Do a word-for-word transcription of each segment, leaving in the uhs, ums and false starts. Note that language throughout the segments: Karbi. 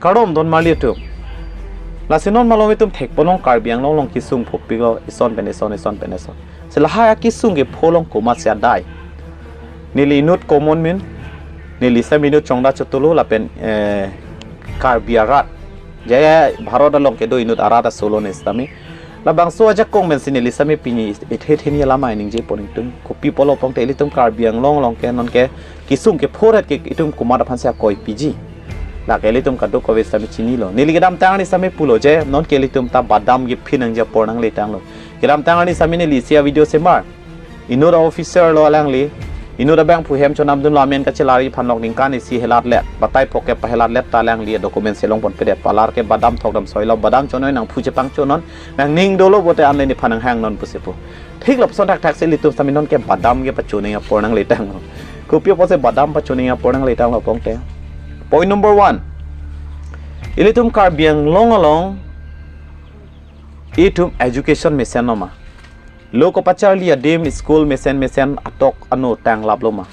Kardom don marli atum. Lasi non malom itum thekponlong Karbi Anglong along kesung phopiklo, ison pen ison, ison pen ison. Si lahai akesung kepho along komatsi adai. Neli inut common min, neli sitame inut Chongda Chotolo lapen, eh, Karbi arat. Je Bharat along kedo inut arat asolo ne sitame. Labangso ajakong pensi neli sitame pini ithe theni alam ai ningjepo nangtum. Kopi pulo pangte ilitum Karbi Anglong along ke non ke kesung kepho ret ke itum komat aphansi akoi piji. Lake ilitum kadokave sitame chinilo. Neli kedamtang arni sitame pulo je non ke ilitum ta badam kephin nangji apor nangle tanglo. Kedamtang arni sitame neli isi avideo semar. Inut a-officer lo alangli. Inut abangphu hem chonamdunlo, amen kachelari aphan lok ningkan isi helatlet. Batai phok ke pahelatlet ta alangli document si longponpedet, palar ke badam thok dam soilo, badam chonoi nangphu chepangchonon. Nangning dolo pote anle nephan nanghangnon pusi pu. Thik lapuson thakthak si ilitum sitame non ke badam kepachoning apor nangle tanglo. Kopi apotsi badam pachoning apor nangle tanglo pangte. Point number one. Ilitum Karbi Anglong along itum education mesen lo ma? Lo kopacharli adim school mesen mesen atok ano tanglaplo ma?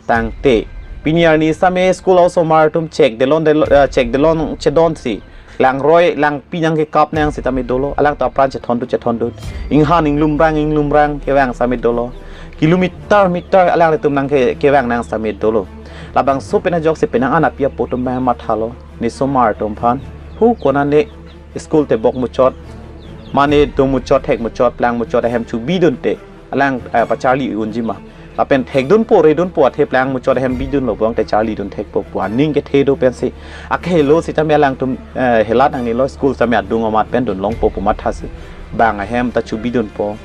Tangte. Pini arni sitame school a-osomar atum chek delon delo, eh, chek delon chedonsi. Langroi, langpi nangkekap nang sitame dolo. Alangtum apran chethondun chethondun. Inghan inglumrang inglumrang kevang sitame dolo. Kilometer meter alangtum nangke, kevang nang sitame dolo. Labangso pen ajoksi penang an api apo atum abang mathalo. Ne osomar atum aphan. Hu konane school tebok muchot, mane do muchot, thek muchot, plang muchot ahem chubidunte alang, eh, pacharli unji ma? Lapen thekdunpo, redunpo, athe plang muchot ahem bidunlo pangte charlidun thekpo pu aning kethe do pensi. Akhelo sitame alangtum, eh, helat nangnelo, school sitame adung amat pen dunlongpo pu mathasi. Bang ahem ta chubidunpo.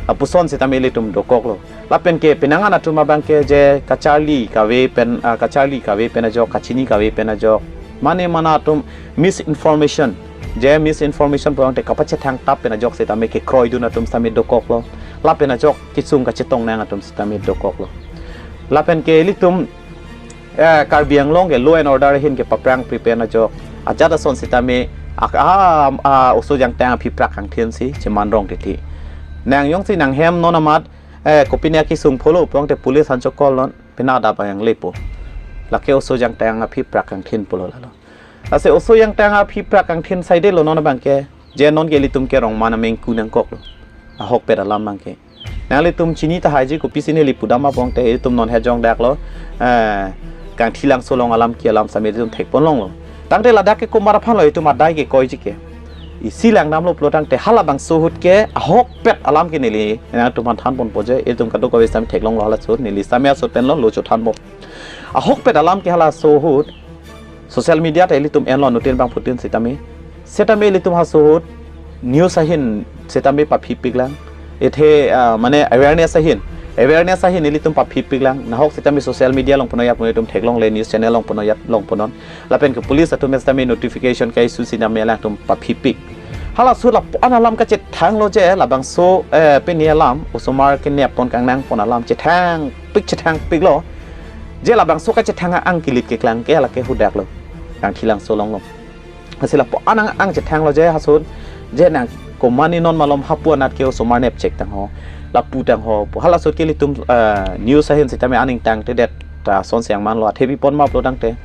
Lapuson sitame ilitum dokoklo. Lapen ke penang an atum abang ke je kacharli kave pen, ah, kacharli kave pen ajok, kachini kave pen ajok. Mane mana atum misinformation. Je misinformation pangte kapachethang tap pen ajok sitame kekroidun atum sitame dokoklo. Lapen ajok kesung kachetong nang atum sitame dokoklo. Lapen ke ilitum, eh, Karbi Anglong ke law and order ahin ke paprang pripen ajok. Ajat ason sitame ak-, ah, ah, oso jangtang aphi prak kangthin si cheman rong titi. Nang jongsi nanghem non amat, eh, kopine akesung pholo pangte police aphan chokol non, pina adap ayang lepo. Lake oso jangtang aphi prak kangthin pulo lalo. Lasi oso jangtang aphi prak kangthin saidelo non abang ke, je non ke ilitum ke rong mana mengku nangkoklo. Ahokpet alam abang ke. Nanglitum chini tahaiji kopisi neli pudam apangte ilitum non hejong daklo. Eh, Kangthilangso along alam ke alam sitame ilitum thekponlonglo. Tangte ladak ke komat aphanlo itum adai kekoiji ke? Isi langdamlo pulo tangte halabangso ahut ke ahokpet alam ke neli nangtum aphan thanponpo je, ilitum kadokave sitame theklonglo halaso ahut, neli sitame asot penlo lo chothanpo. Ahokpet alam ke halaso ahut social media ta ilitum enlo nutin bangphutin sitame. Sitame ilitum halaso ahut news ahin sitame paphipiklang. Ithe, ah, mane awareness ahin. Awareness ahin ilitum paphipiklang. Nahok sitame social media along puno ajat puno itum theklongle, news channel along puno ajat longponon. Lapen ke police atum sitame notification ke-issue sitame alangtum paphipik. Halaso ahut lapu-an alam kachethanglo je labangso, eh, pini alam osomar keneppon kangnangpon alam chethangpik chethangpiklo. Je labangso kachethang ang kilit keklang ke lake hudaklo. Kangthilangso alonglo. Lasi lapu-an ang, ang chethanglo je halaso ahut je nang komane non malom hapu anat ke osomar nepchek tangho. Lapu tangho. Pu halaso ahut ke ilitum, eh, news ahin sitame aning tangtedet ta son siang manlo, athe bipon ma pulo tangte.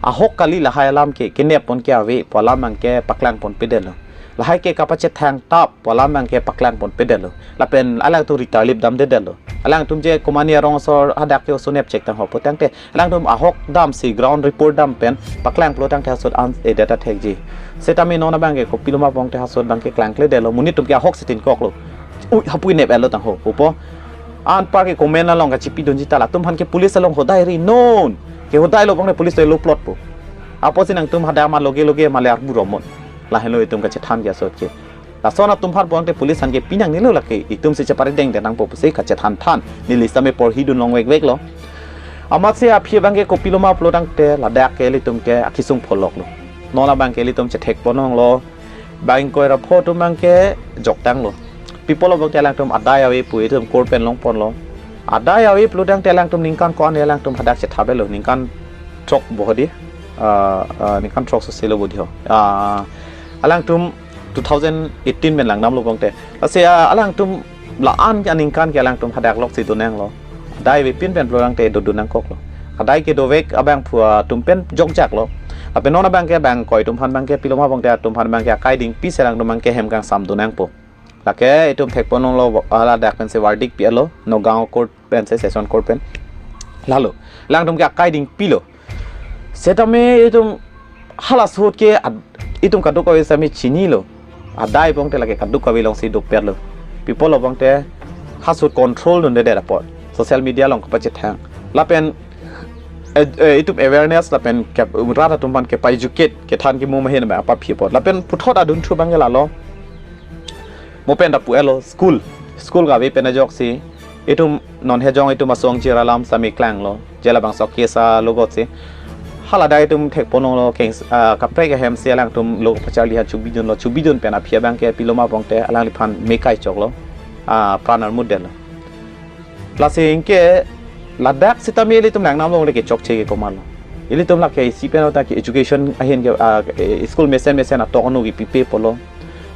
Ahok kali lahai alam ke, keneppon ke ave pu alam abang ke paklangponpedetlo. Lahai ke kapachethang tap pu alam abang ke paklangponpedetlo. Lapen alangtum ritarlip damdedetlo. Alangtum je komane arong asor hadak ke oso nepchek tangho pu tangte. Alangtum ahok damsi ground report dam pen paklang pulo tangte halaso ahut an e data thekji. Sitame non abang ke kopilo ma pangte halaso ahut abang ke klangkledetlo. Monit atum ke ahok si tinkoklo. Ui, hapui nep-etlo tangho pupo. Anpar ke comment along kachipidunji ta latum aphan ke police along hodai ri non. Ke hodailo pangte police lo plot po. Apotsi nangtum hadak ma loge loge male arbu romon. Lahenlo itum kachethan ke halaso ahut ke. Lason atum aphan pangte police aphan ke pinangnelo lake itum si cheparideng denangpo pusi kachethan than. Neli sitame porhidun long vekveklo. Amatsi aphi abang ke kopilo ma pulo tangte ladak ke ilitum ke akesung pholoklo. Non abang ke ilitum chethekponlonglo. Bang ingkoi ra pho atum abang ke joktanglo. Pi pulo pangte alangtum adai ave pu itum court pen longponlo. Adai ave pulo tangte alangtum ningkan ko-an alangtum hadak chethapdetlo, ningkan throk bohodi. Ah, ah, ningkan throk soselo bodi ho. Ah, alangtum two thousand eighteen pen langdamlo pangte. Lasi, ah, alangtum la-an aningkan ke alangtum hadak loksi donanglo. Adai avepin pen pulo tangte dodun nangkoklo. Kadai kedovek abangphu atum pen jokjak lo. Lapen non abangke bang koi atum aphan abangke pilo ma bangte atum aphan abangke akai dingpi selang atum abangke hem kangsam dun nangpo. Lake itum thekpon longlo, ah, ladak pensi verdict pi-et lo, Nagaon court pensi, session court pen. Lalo, alangtum ke akai dingpi lo. Setame itum hala ahut ke ad-, itum kadokave sami chinilo. Adai bangte lake kadokave alongsi dopet lo. Pi apot lo bangte ha ahut control dundedet apot. Social media along kapachethang. Lapen, eh, eh, itum awareness lapen ke, rat atum aphan kepa-educate, kethan kemu ahin abang aphi apot. Lapen puthot adunthu abangke lalo. Mo pen ta pu-et lo school. School kave pen ajoksi itum non hejong itum asong chira alam sami klanglo. Je labangso case alogot si. Hala adai itum thekpon longlo keng, ah, kaprek ahem si alangtum lo pacharli aphan chubidunlo, chubidun pen aphi abangke pilo ma bangte alangliphan me kai choklo. Ah, pran armut detlo. Lasi anke ladak sitame ilitum nangnam longle ke chokche ke komatlo. Ilitum lake isi pen ta ke education ahin ke, ah, eh, school mesen mesen atok anu ke pipe pulo.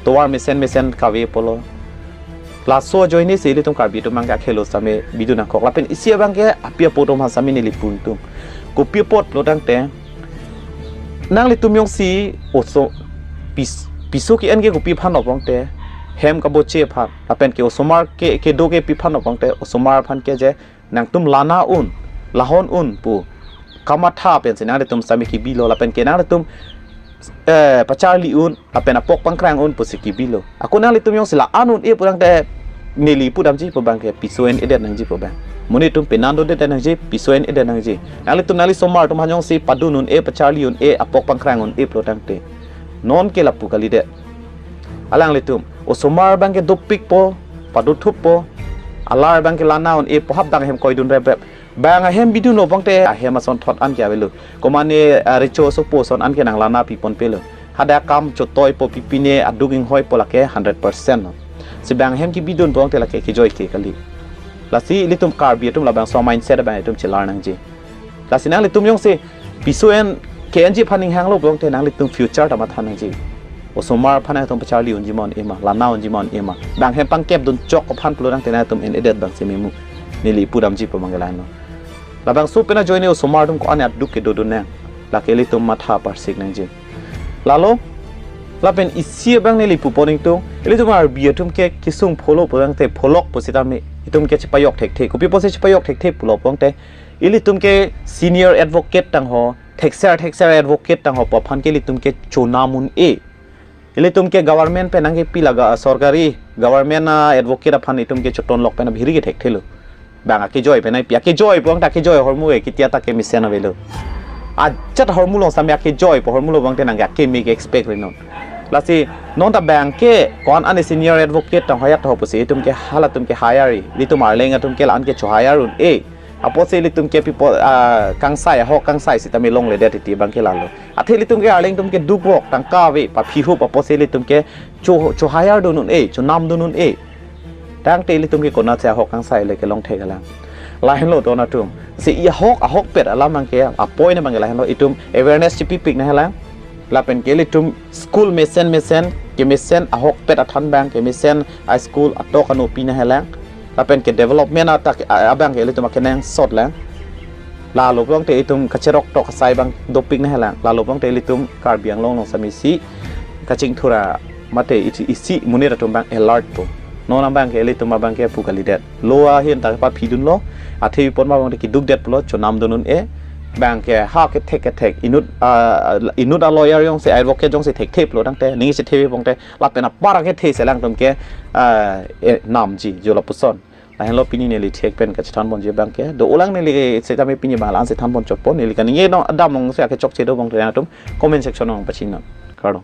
Tovar mesen mesen kave pulo. Laso ajoine si ilitum Karbi atum abangke akhelo sami bidun nangkok. Lapen isi abangke api apo atum aphan sami neli pon tung. Kopi apot lo tangte nanglitum jongsi oso pis-, piso ke-en ke kopi aphan lo bangte hem kaboche aphan. Lapen ke osomar ke, kedo ke pi aphan lo bangte osomar aphan ke je nangtum lana un, lahon un pu kamatha pensi nanglitum sami kebilo lapen ke nanglitum, eh, pacharli un lapen apok pangkrang un pusi kebilo. Ako nanglitum jongsi la-an un-e pu tangte neli pudamji pu abangke piso en-edet nangji pu abang. Monit atum penan dodet nangji, piso en-edet nangji. Nanglitum nangli osomar atum aphan jongsi padun un-e, pacharli un-e, apok pangkrang un-e pulo tangte non ke lapu kalidet. Alanglitum osomar abangke dopikpo, paduthuppo, alar abangke lana un-epo, hap dang ahem koidun reprep. Bang ahem bidunlo bangte ahem asonthot an ke avelo. Komane, ah, recho sopo ason an ke nanglana piponpelo. Hadak akam chotoipo pipine aduk inghoipo lake hundred percent lo. Si bang ahem kebidun bangte lake kejoi ke kali. Lasi ilitum Karbi atum labangso mindset abang itum chelar nangji. Lasi nanglitum jongsi piso en ke-enji aphan ninghanglo bangte nanglitum future ta matha nangji. Osomar aphan nangtum pacharli unji ma un-e ma, lana unji ma un-e ma. Bang ahem pangkep dun chok aphan pulo tangte nangtum en-edet abangsi memu. Neli pudamji pu abangke lahenlo. Labangso pen ajoine osomar atum ko-an aduk kedodun nang. Lake ilitum matha parsik nangji. Lalo, lapen isi abang neli pupon ingtung, ilitum Karbi atum ke kesung pholo pu tangte pholok pusitame itum ke chepajok thekthe. Kopi apotsi chepajok thekthe pulo bangte ilitum ke senior advocate tangho, thekser thekser advocate tangho pu aphan ke ilitum ke chonam un-e. Ilitum ke government pen nangkepi laga sorkari government a-advocate aphan itum ke chotonlok pen abhiri ke thekthelo. Bang akejoi pen ai pi akejoi pu tangte akejoi ahormu ke kitia ta kemesen avelo. Ajat ahormu along sami akejoi pu ahormu lo bangte nangke akeme ke expect rinon. Lasi non ta bang ke ko-an ani senior advocate tangho ajat ho pusi itum ke halatum ke hire, ilitum Arleng atum ke la-an ke cho-hire un-e. Apotsi ilitum ke people, ah, kangsai, ahok kangsai sitame longledet titi abangke lalo. Athe ilitum ke Arleng atum ke dukvok tangka ave paphihup apotsi ilitum ke cho, cho-hire dun un-e, chonam dun un-e. Tangte ilitum ke konatsi ahok kangsai le kelong thek alang. Lahenlo don atum. Si i ahok, ahokpet alam abangke, a-point abangke lahenlo itum awareness chepipik nanghelang. Lapen ke ilitum school mesen mesen, kemesen ahokpet athan abang, kemesen a-school atok anu pi nanghelang. Lapen ke development atak, a-, abangke ilitum akenangsot lang. Lalo bangte itum kacherok tok asai abang dopik nanghelang. Lalo bangte ilitum Karbi Anglong along sami isi kachingthur a mate isi, isi monit atum abang alert po. Non abangke ilitum abangke pu kalidet. Lo ahin ta paphidunlo. Athe pon ma bangte kedukdet pulo, chonam dun un-e. Bangke ha kethek kethek inut, ah, inut a-lawyer jongsi, advocate jongsi thekthe pulo tangte ning isi thepi bangte lapen apar kethe si alangtum ke, ah, eh, namji jo lapuson. Lahenlo pini neli thek pen kachethan ponji abangke. Do-olang neli sitame pini abang la-ansi than pon chotpo, neli kaningje non adam alongsi akechokche do bangte nangtum comment section along pachini non. Kardom.